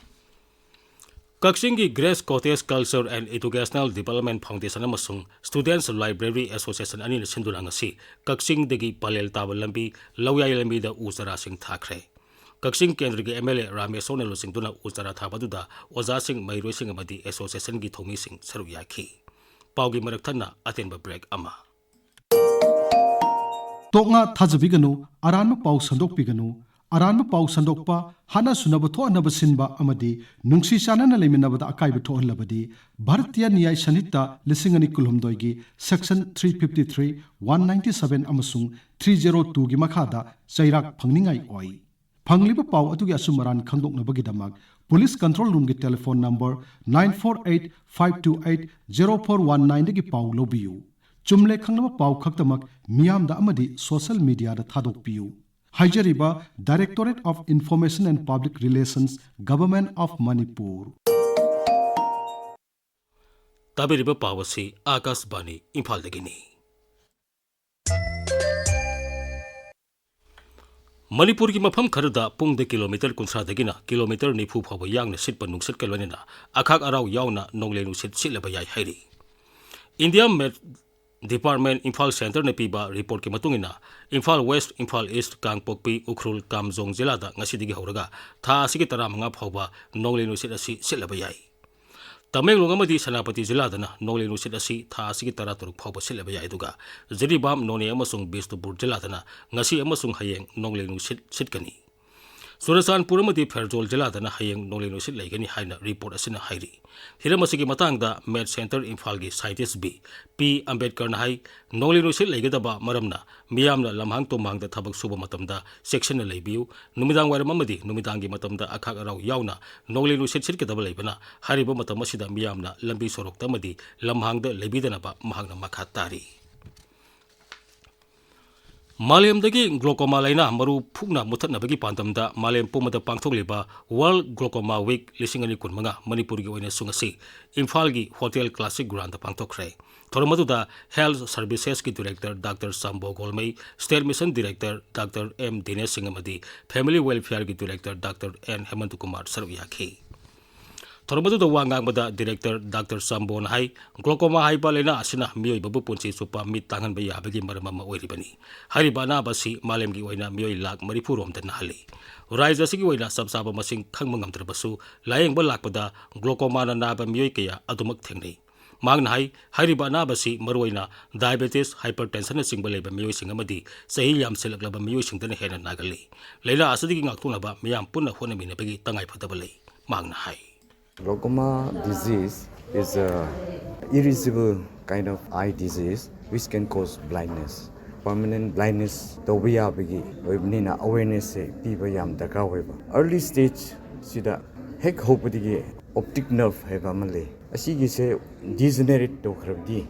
ꯀꯛꯆꯤꯡꯒꯤ Grace Cottage Culture and Educational Development Foundation ꯑꯃꯁꯨꯡ Students Library Association ꯑꯅꯤꯅ ꯁꯤꯟꯗꯨꯅ ꯉꯁꯤ ꯀꯛꯆꯤꯡꯗꯒꯤ ꯄꯂꯦꯜ ꯇꯥꯕ ꯂꯝꯕꯤ ꯂꯧꯌꯥꯏ ꯂꯝꯕꯤꯗ ꯎ ꯆꯥꯔꯥꯁꯤꯡ ꯊꯥꯈ꯭ꯔꯦ꯫ ꯀꯛꯆꯤꯡ ꯀꯦꯟꯗ꯭ꯔꯒꯤ MLA ꯔꯥꯃꯦꯁꯣꯔꯅ ꯂꯨꯆꯤꯡꯗꯨꯅ ꯎ ꯆꯥꯔꯥ ꯊꯥꯕ ꯑꯗꯨꯗ ꯑꯣꯖꯥꯁꯤꯡ, ꯃꯍꯩꯔꯣꯏꯁꯤꯡ ꯑꯃꯗꯤ ꯑꯦꯁꯣꯁꯤꯌꯦꯁꯟꯒꯤ ꯊꯧꯃꯤꯁꯤꯡ ꯁꯔꯨꯛ ꯌꯥꯈꯤ꯫ ꯄꯥꯎꯒꯤ ꯃꯔꯛ ꯊꯠꯅ ꯑꯇꯦꯟꯕ ꯕ꯭ꯔꯦꯛ ꯑꯃ꯫ ꯇꯣꯛꯅ ꯊꯥꯖꯕꯤꯒꯅꯨ, ꯑꯔꯥꯟꯕ ꯄꯥꯎ ꯁꯟꯗꯣꯛꯄꯤꯒꯅꯨ꯫ ꯑꯔꯥꯟꯕ ꯄꯥꯎ ꯁꯟꯗꯣꯛꯄ, ꯍꯥꯠꯅ ꯁꯨꯅꯕ ꯊꯣꯛꯍꯟꯅꯕ ꯁꯤꯟꯕ ꯑꯃꯗꯤ ꯅꯨꯡꯁꯤ ꯆꯥꯟꯅꯅ ꯂꯩꯃꯤꯟꯅꯕꯗ ꯑꯀꯥꯏꯕ ꯊꯣꯛꯍꯜꯂꯕꯗꯤ ꯚꯥꯔꯇꯤꯌ ꯅ꯭ꯌꯥꯌ ꯁꯟꯍꯤꯇꯥ ꯂꯤꯁꯤꯡ ꯑꯅꯤ ꯀꯨꯟꯍꯨꯝꯗꯣꯏꯒꯤ section three fifty three, one ninety seven ꯑꯃꯁꯨꯡ three zero twoꯒꯤ ꯃꯈꯥꯗ ꯆꯩꯔꯥꯛ ꯐꯪꯅꯤꯡꯉꯥꯏ ꯑꯣꯏ꯫ ꯐꯪꯂꯤꯕ ꯄꯥꯎ ꯑꯗꯨꯒꯤ ꯑꯆꯨꯝ ꯑꯔꯥꯟ ꯈꯪꯗꯣꯛꯅꯕꯒꯤꯗꯃꯛ Police Control Roomꯒꯤ telephone number nine four eight five two eight zero four one nineꯗꯒꯤ ꯄꯥꯎ ꯂꯧꯕꯤꯌꯨ꯫ ꯆꯨꯝꯂꯦ ꯈꯪꯂꯕ ꯄꯥꯎ ꯈꯛꯇꯃꯛ ꯃꯤꯌꯥꯝꯗ ꯑꯃꯗꯤ social mediaꯗ ꯊꯥꯗꯣꯛꯄꯤꯌꯨ꯫ ꯍꯥꯏꯖꯔꯤꯕ Directorate of Information and Public Relations, Government of Manipur꯫ ꯇꯥꯕꯤꯔꯤꯕ ꯄꯥꯎ ꯑꯁꯤ ꯑꯥꯀꯥꯁꯕꯥꯅꯤ ꯏꯝꯐꯥꯜꯗꯒꯤꯅꯤ꯫ ꯃꯅꯤꯄꯨꯔꯒꯤ ꯃꯐꯝ ꯈꯔꯗ ꯄꯨꯡꯗ ꯀꯤꯂꯣꯃꯤꯇꯔ ꯀꯨꯟꯊ꯭ꯔꯥꯗꯒꯤꯅ ꯀꯤꯂꯣꯃꯤꯇꯔ ꯅꯤꯐꯨ ꯐꯥꯎꯕ ꯌꯥꯡꯅ ꯁꯤꯠꯄ ꯅꯨꯡꯁꯤꯠꯀ ꯂꯣꯏꯅꯅ ꯑꯈꯥꯛ ꯑꯔꯥꯎ ꯌꯥꯎꯅ ꯅꯣꯡꯂꯩ ꯅꯨꯡꯁꯤꯠ ꯁꯤꯠꯂꯕ ꯌꯥꯏ ꯍꯥꯏꯔꯤ꯫ India Met Department Imphal Centerꯅ ꯄꯤꯕ reportꯀꯤ ꯃꯇꯨꯡ ꯏꯟꯅ, ꯏꯝꯐꯥꯜ West, ꯏꯝꯐꯥꯜ East, ꯀꯥꯡꯄꯣꯛꯄꯤ, ꯎꯈ꯭ꯔꯨꯜ, ꯀꯥꯝꯖꯣꯡ ꯖꯤꯂꯥꯗ ꯉꯁꯤꯗꯒꯤ ꯍꯧꯔꯒ ꯊꯥ ꯑꯁꯤꯒꯤ ꯇꯔꯥꯃꯉꯥ ꯐꯥꯎꯕ ꯅꯣꯡꯂꯩ ꯅꯨꯡꯁꯤꯠ ꯑꯁꯤ ꯁꯤꯠꯂꯕ ꯌꯥꯏ꯫ ꯇꯃꯦꯡꯂꯣꯡ ꯑꯃꯗꯤ ꯁꯦꯅꯥꯄꯇꯤ ꯖꯤꯂꯥꯗꯅ ꯅꯣꯡꯂꯩ ꯅꯨꯡꯁꯤꯠ ꯑꯁꯤ ꯊꯥ ꯑꯁꯤꯒꯤ ꯇꯔꯥꯇꯔꯨꯛ ꯐꯥꯎꯕ ꯁꯤꯠꯂꯕ ꯌꯥꯏ, ꯑꯗꯨꯒ ꯖꯤꯔꯤꯕꯥꯝ, ꯅꯣꯅꯦ ꯑꯃꯁꯨꯡ ꯕꯤꯁꯅꯨꯄꯨꯔ ꯖꯤꯂꯥꯗꯅ ꯉꯁꯤ ꯑꯃꯁꯨꯡ ꯍꯌꯦꯡ ꯅꯣꯡꯂꯩ ꯅꯨꯡꯁꯤꯠ ꯁꯤꯠꯀꯅꯤ꯫ ꯆꯨꯔꯆꯥꯟꯄꯨꯔ ꯑꯃꯗꯤ ꯐꯦꯔꯖꯣꯜ ꯖꯤꯂꯥꯗꯅ ꯍꯌꯦꯡ ꯅꯣꯡꯂꯩ ꯅꯨꯡꯁꯤꯠ ꯂꯩꯒꯅꯤ ꯍꯥꯏꯅ report ꯑꯁꯤꯅ ꯍꯥꯏꯔꯤ꯫ ꯍꯤꯔꯝ ꯑꯁꯤꯒꯤ ꯃꯇꯥꯡꯗ Met Center ꯏꯝꯐꯥꯜꯒꯤ scientist ꯕꯤ ꯄꯤ ꯑꯝꯕꯦꯗꯀꯔꯅ ꯍꯥꯏ, ꯅꯣꯡꯂꯩ ꯅꯨꯡꯁꯤꯠ ꯂꯩꯒꯗꯕ ꯃꯔꯝꯅ ꯃꯤꯌꯥꯝꯅ ꯂꯝꯍꯥꯡ ꯇꯨꯝꯍꯥꯡꯗ ꯊꯕꯛ ꯁꯨꯕ ꯃꯇꯝꯗ ꯆꯦꯛꯁꯤꯟꯅ ꯂꯩꯕꯤꯌꯨ, ꯅꯨꯃꯤꯗꯥꯡ ꯋꯥꯏꯔꯝ ꯑꯃꯗꯤ ꯅꯨꯃꯤꯗꯥꯡꯒꯤ ꯃꯇꯝꯗ ꯑꯈꯥꯛ ꯑꯔꯥꯎ ꯌꯥꯎꯅ ꯅꯣꯡꯂꯩ ꯅꯨꯡꯁꯤꯠ ꯁꯤꯠꯀꯗꯕ ꯂꯩꯕꯅ, ꯍꯥꯏꯔꯤꯕ ꯃꯇꯝ ꯑꯁꯤꯗ ꯃꯤꯌꯥꯝꯅ ꯂꯝꯕꯤ ꯁꯣꯔꯣꯛꯇ ꯑꯃꯗꯤ ꯂꯝꯍꯥꯡꯗ ꯂꯩꯕꯤꯗꯅꯕ ꯃꯍꯥꯛꯅ ꯃꯈꯥ ꯇꯥꯔꯤ꯫ ꯃꯥꯂꯦꯝꯗꯒꯤ glaucoma ꯂꯥꯏꯅꯥ ꯃꯔꯨ ꯐꯨꯛꯅ ꯃꯨꯊꯠꯅꯕꯒꯤ ꯄꯥꯟꯗꯝꯗ ꯃꯥꯂꯦꯝ ꯄꯨꯝꯕꯗ ꯄꯥꯡꯊꯣꯛꯂꯤꯕ World Glaucoma Week ꯂꯤꯁꯤꯡ ꯑꯅꯤ ꯀꯨꯟꯃꯉꯥ ꯃꯅꯤꯄꯨꯔꯒꯤ ꯑꯣꯏꯅꯁꯨ ꯉꯁꯤ ꯏꯝꯐꯥꯜꯒꯤ Hotel Classic Groundꯗ ꯄꯥꯡꯊꯣꯛꯈ꯭ꯔꯦ꯫ ꯊꯧꯔꯝ ꯑꯗꯨꯗ Health Servicesꯀꯤ Director Doctor Chambo Golmei, State Mission Director Doctor M Dinesh Singh ꯑꯃꯗꯤ Family Welfareꯒꯤ Director Doctor N Hemanta Kumar ꯁꯔꯨꯛ ꯌꯥꯈꯤ꯫ ꯊꯧꯔꯝ ꯑꯗꯨꯗ ꯋꯥ ꯉꯥꯡꯕꯗ Director Doctor ꯆꯥꯝꯕꯣꯅ ꯍꯥꯏ, glaucoma ꯍꯥꯏꯕ ꯂꯥꯏꯅꯥ ꯑꯁꯤꯅ ꯃꯤꯑꯣꯏꯕꯕꯨ ꯄꯨꯟꯁꯤ ꯆꯨꯞꯄ ꯃꯤꯠ ꯇꯥꯡꯍꯟꯕ ꯌꯥꯕꯒꯤ ꯃꯔꯝ ꯑꯃ ꯑꯣꯏꯔꯤꯕꯅꯤ꯫ ꯍꯥꯏꯔꯤꯕ ꯑꯅꯥꯕ ꯑꯁꯤ ꯃꯥꯂꯦꯝꯒꯤ ꯑꯣꯏꯅ ꯃꯤꯑꯣꯏ ꯂꯥꯈ ꯃꯔꯤꯐꯨ ꯔꯣꯝꯗ ꯅꯥꯍꯜꯂꯤ꯫ ꯔꯥꯖ꯭ꯌ ꯑꯁꯤꯒꯤ ꯑꯣꯏꯅ ꯆꯞ ꯆꯥꯕ ꯃꯁꯤꯡ ꯈꯪꯕ ꯉꯝꯗ꯭ꯔꯕꯁꯨ, ꯂꯥꯌꯦꯡꯕ ꯂꯥꯛꯄꯗ glaucomaꯅ ꯅꯥꯕ ꯃꯤꯑꯣꯏ ꯀꯌꯥ ꯑꯗꯨꯃꯛ ꯊꯦꯡꯅꯩ꯫ ꯃꯍꯥꯛꯅ ꯍꯥꯏ, ꯍꯥꯏꯔꯤꯕ ꯑꯅꯥꯕ ꯑꯁꯤ ꯃꯔꯨꯑꯣꯏꯅ diabetes, hypertensionꯅꯆꯤꯡꯕ ꯂꯩꯕ ꯃꯤꯑꯣꯏꯁꯤꯡ ꯑꯃꯗꯤ ꯆꯍꯤ ꯌꯥꯝꯁꯤꯜꯂꯛꯂꯕ ꯃꯤꯑꯣꯏꯁꯤꯡꯗꯅ ꯍꯦꯟꯅ ꯅꯥꯒꯜꯂꯤ꯫ ꯂꯥꯏꯅꯥ ꯑꯁꯤꯗꯒꯤ ꯉꯥꯛꯊꯣꯛꯅꯕ ꯃꯤꯌꯥꯝ ꯄꯨꯟꯅ ꯍꯣꯠꯅꯃꯤꯟꯅꯕꯒꯤ ꯇꯉꯥꯏꯐꯗꯕ ꯂꯩ, ꯃꯍꯥꯛꯅ ꯍꯥꯏ꯫ Glaucoma disease is a irreversible kind of eye disease which can cause blindness. Permanent blindness ꯇꯧꯕ ꯌꯥꯕꯒꯤ ꯑꯣꯏꯕꯅꯤꯅ awarenessꯁꯦ ꯄꯤꯕ ꯌꯥꯝ ꯗꯔꯀꯥꯔ ꯑꯣꯏꯕ꯫ Early stageꯁꯤꯗ ꯍꯦꯛ ꯍꯧꯕꯗꯒꯤ optic nerve ꯍꯥꯏꯕ ꯑꯃ ꯂꯩ꯫ ꯑꯁꯤꯒꯤꯁꯦ degenerate ꯇꯧꯈ꯭ꯔꯕꯗꯤ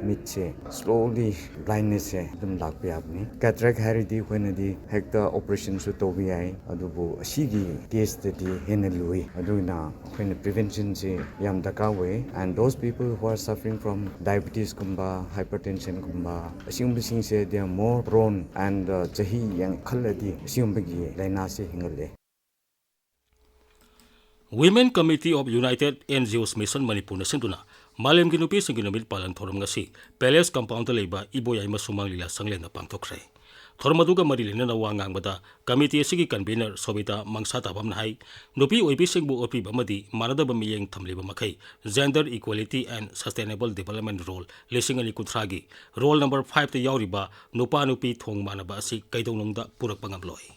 ꯃꯤꯠꯁꯦ slowly blindnessꯁꯦ ꯑꯗꯨꯝ ꯂꯥꯛꯄ ꯌꯥꯕꯅꯤ꯫ Cataract ꯍꯥꯏꯔꯗꯤ ꯑꯩꯈꯣꯏꯅꯗꯤ ꯍꯦꯛꯇ operationꯁꯨ ꯇꯧꯕ ꯌꯥꯏ, ꯑꯗꯨꯕꯨ ꯑꯁꯤꯒꯤ caseꯇꯗꯤ ꯍꯦꯟꯅ ꯂꯨꯏ꯫ ꯑꯗꯨꯅ ꯑꯩꯈꯣꯏꯅ preventionꯁꯦ ꯌꯥꯝ ꯗꯔꯀꯥꯔ ꯑꯣꯏ꯫ And those people who are suffering from diabetesꯀꯨꯝꯕ, hypertensionꯒꯨꯝꯕ, ꯑꯁꯤꯒꯨꯝꯕꯁꯤꯡꯁꯦ they are more prone and, uh, ꯆꯍꯤ ꯌꯥꯝꯈꯠꯂꯗꯤ ꯑꯁꯤꯒꯨꯝꯕꯒꯤ ꯂꯥꯏꯅꯥꯁꯦ ꯍꯦꯟꯒꯠꯂꯦ꯫ Women Committee of United NGOs Mission ꯃꯅꯤꯄꯨꯔꯅ ꯁꯤꯟꯗꯨꯅ ꯃꯥꯂꯦꯝꯒꯤ ꯅꯨꯄꯤꯁꯤꯡꯒꯤ ꯅꯨꯃꯤꯠ ꯄꯥꯂꯟ ꯊꯧꯔꯝ ꯉꯁꯤ Palace Compoundꯗ ꯂꯩꯕ ꯏꯕꯣꯌꯥꯏꯃ ꯁꯨꯃꯥꯡ ꯂꯤꯂꯥ ꯁꯪꯂꯦꯟꯗ ꯄꯥꯡꯊꯣꯛꯈ꯭ꯔꯦ꯫ ꯊꯧꯔꯝ ꯑꯗꯨꯒ ꯃꯔꯤ ꯂꯩꯅꯅ ꯋꯥ ꯉꯥꯡꯕꯗ committee ꯑꯁꯤꯒꯤ convener ꯁꯣꯕꯤꯇꯥ ꯃꯪꯁꯥ ꯇꯥꯕꯝꯅ ꯍꯥꯏ, ꯅꯨꯄꯤ ꯑꯣꯏꯕꯤꯁꯤꯡꯕꯨ ꯑꯣꯠꯄꯤꯕ ꯑꯃꯗꯤ ꯃꯥꯟꯅꯗꯕ ꯃꯤꯠꯌꯦꯡ ꯊꯝꯂꯤꯕ ꯃꯈꯩ Gender Equality and Sustainable Development Role ꯂꯤꯁꯤꯡ ꯑꯅꯤ ꯀꯨꯟꯊ꯭ꯔꯥꯒꯤ Rule number fiveꯇ ꯌꯥꯎꯔꯤꯕ ꯅꯨꯄꯥ ꯅꯨꯄꯤ ꯊꯣꯡ ꯃꯥꯟꯅꯕ ꯑꯁꯤ ꯀꯩꯗꯧꯅꯨꯡꯗ ꯄꯨꯔꯛꯄ ꯉꯝꯂꯣꯏ꯫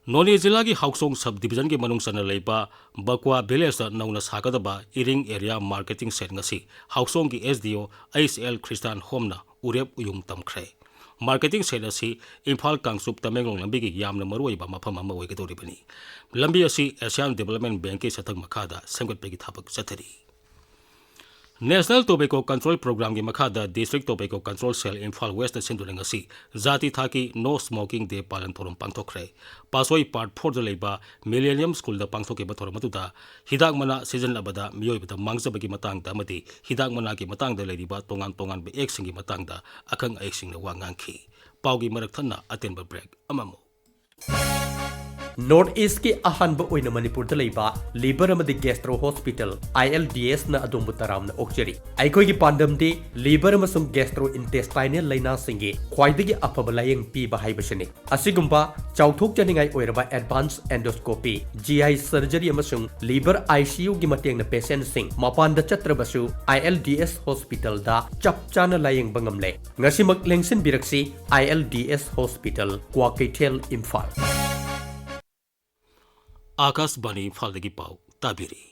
ꯅꯣꯅꯦ ꯖꯤꯂꯥꯒꯤ ꯍꯥꯎꯁꯣꯡ sub divisionꯒꯤ ꯃꯅꯨꯡ ꯆꯟꯅ ꯂꯩꯕ ꯕꯀ꯭ꯋꯥ villageꯇ ꯅꯧꯅ ꯁꯥꯒꯗꯕ ꯏꯔꯤꯡ area marketing shed ꯉꯁꯤ ꯍꯥꯎꯁꯣꯡꯒꯤ S D O H L ꯈ꯭ꯔꯤꯁꯇꯥꯟ ꯍꯣꯝꯅ ꯎꯔꯦꯞ ꯎꯌꯨꯡ ꯇꯝꯈ꯭ꯔꯦ꯫ Marketing shed ꯑꯁꯤ ꯏꯝꯐꯥꯜ ꯀꯥꯡꯆꯨꯞ ꯇꯃꯦꯡꯂꯣꯡ ꯂꯝꯕꯤꯒꯤ ꯌꯥꯝꯅ ꯃꯔꯨꯑꯣꯏꯕ ꯃꯐꯝ ꯑꯃ ꯑꯣꯏꯒꯗꯧꯔꯤꯕꯅꯤ꯫ ꯂꯝꯕꯤ ꯑꯁꯤ Asian Development Bankꯀꯤ ꯁꯛꯊꯪ ꯃꯈꯥꯗ ꯁꯦꯝꯒꯠꯄꯒꯤ ꯊꯕꯛ ꯆꯠꯊꯔꯤ꯫ National Tobacco Control Programmeꯒꯤ ꯃꯈꯥꯗ District Tobacco Control Cell Imphal Westꯅ ꯁꯤꯟꯗꯨꯅ ꯉꯁꯤ ꯖꯥꯇꯤ ꯊꯥꯛꯀꯤ No Smoking Day ꯄꯥꯂꯟ ꯊꯧꯔꯝ ꯄꯥꯡꯊꯣꯛꯈ꯭ꯔꯦ꯫ ꯄꯥꯠꯁꯣꯏ Part fourꯗ ꯂꯩꯕ Millennium Schoolꯗ ꯄꯥꯡꯊꯣꯛꯈꯤꯕ ꯊꯧꯔꯝ ꯑꯗꯨꯗ ꯍꯤꯗꯥꯛ ꯃꯅꯥ ꯁꯤꯖꯤꯟꯅꯕꯗ ꯃꯤꯑꯣꯏꯕꯗ ꯃꯥꯡꯖꯕꯒꯤ ꯃꯇꯥꯡꯗ ꯑꯃꯗꯤ ꯍꯤꯗꯥꯛ ꯃꯅꯥꯒꯤ ꯃꯇꯥꯡꯗ ꯂꯩꯔꯤꯕ ꯇꯣꯉꯥꯟ ꯇꯣꯉꯥꯟꯕ actꯁꯤꯡꯒꯤ ꯃꯇꯥꯡꯗ ꯑꯈꯪ ꯑꯍꯩꯁꯤꯡꯅ ꯋꯥ ꯉꯥꯡꯈꯤ꯫ ꯄꯥꯎꯒꯤ ꯃꯔꯛ ꯊꯠꯅ ꯑꯇꯦꯟꯕ break ꯑꯃꯃꯨꯛ꯫ North Eastꯀꯤ ꯑꯍꯥꯟꯕ ꯑꯣꯏꯅ ꯃꯅꯤꯄꯨꯔꯗ ꯂꯩꯕ liver ꯑꯃꯗꯤ gastro hospital I L D Sꯅ ꯑꯗꯣꯝꯕꯨ ꯇꯔꯥꯝꯅ ꯑꯣꯛꯆꯔꯤ꯫ ꯑꯩꯈꯣꯏꯒꯤ ꯄꯥꯟꯗꯝꯗꯤ liver ꯑꯃꯁꯨꯡ gastrointestinal ꯂꯥꯏꯅꯥꯁꯤꯡꯒꯤ ꯈ꯭ꯋꯥꯏꯗꯒꯤ ꯑꯐꯕ ꯂꯥꯌꯦꯡ ꯄꯤꯕ ꯍꯥꯏꯕꯁꯤꯅꯤ꯫ ꯑꯁꯤꯒꯨꯝꯕ ꯆꯥꯎꯊꯣꯛꯆꯅꯤꯡꯉꯥꯏ ꯑꯣꯏꯔꯕ advance endoscopy, G I surgery ꯑꯃꯁꯨꯡ liver I C Uꯒꯤ ꯃꯇꯦꯡꯅ patientꯁꯤꯡ ꯃꯄꯥꯟꯗ ꯆꯠꯇ꯭ꯔꯕꯁꯨ I L D S hospitalꯗ ꯆꯞ ꯆꯥꯅ ꯂꯥꯌꯦꯡꯕ ꯉꯝꯂꯦ꯫ ꯉꯁꯤꯃꯛ ꯂꯦꯡꯁꯤꯟꯕꯤꯔꯛꯁꯤ꯫ I L D S Hospital, Kwakeithel, Imphal. ꯑꯥꯀꯥꯁꯕꯥꯅꯤ ꯏꯝꯐꯥꯜꯗꯒꯤ ꯄꯥꯎ ꯇꯥꯕꯤꯔꯤ꯫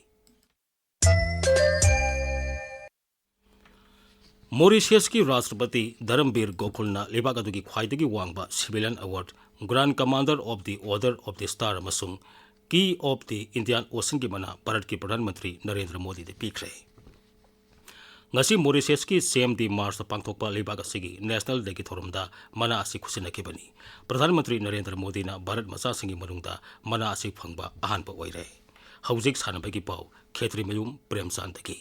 ꯃꯣꯔꯤꯁꯤꯌꯁꯀꯤ ꯔꯥꯁꯇ꯭ꯔꯄꯇꯤ ꯙꯔꯝꯕꯤꯔ ꯒꯣꯀꯨꯜꯅ ꯂꯩꯕꯥꯛ ꯑꯗꯨꯒꯤ ꯈ꯭ꯋꯥꯏꯗꯒꯤ ꯋꯥꯡꯕ civilian award Grand Commander of the Order of the Star ꯑꯃꯁꯨꯡ Key of the Indian Oceanꯒꯤ ꯃꯅꯥ ꯚꯥꯔꯠꯀꯤ ꯄ꯭ꯔꯙꯥꯟ ꯃꯟꯇ꯭ꯔꯤ ꯅꯔꯦꯟꯗ꯭ꯔ ꯃꯣꯗꯤꯗ ꯄꯤꯈ꯭ꯔꯦ꯫ ꯉꯁꯤ ꯃꯣꯔꯤꯁꯤꯌꯁꯀꯤ ꯁꯦꯝ ꯗꯤ ꯃꯥꯔꯁꯇ ꯄꯥꯡꯊꯣꯛꯄ ꯂꯩꯕꯥꯛ ꯑꯁꯤꯒꯤ National Dayꯒꯤ ꯊꯧꯔꯝꯗ ꯃꯅꯥ ꯑꯁꯤ ꯈꯨꯠꯁꯤꯟꯅꯈꯤꯕꯅꯤ꯫ ꯄ꯭ꯔꯙꯥꯟ ꯃꯟꯇ꯭ꯔꯤ ꯅꯔꯦꯟꯗ꯭ꯔ ꯃꯣꯗꯤꯅ ꯚꯥꯔꯠ ꯃꯆꯥꯁꯤꯡꯒꯤ ꯃꯅꯨꯡꯗ ꯃꯅꯥ ꯑꯁꯤ ꯐꯪꯕ ꯑꯍꯥꯟꯕ ꯑꯣꯏꯔꯦ꯫ ꯍꯧꯖꯤꯛ ꯁꯥꯟꯅꯕꯒꯤ ꯄꯥꯎ, ꯈꯦꯇ꯭ꯔꯤꯃꯌꯨꯝ ꯄ꯭ꯔꯦꯝꯆꯥꯟꯗꯒꯤ꯫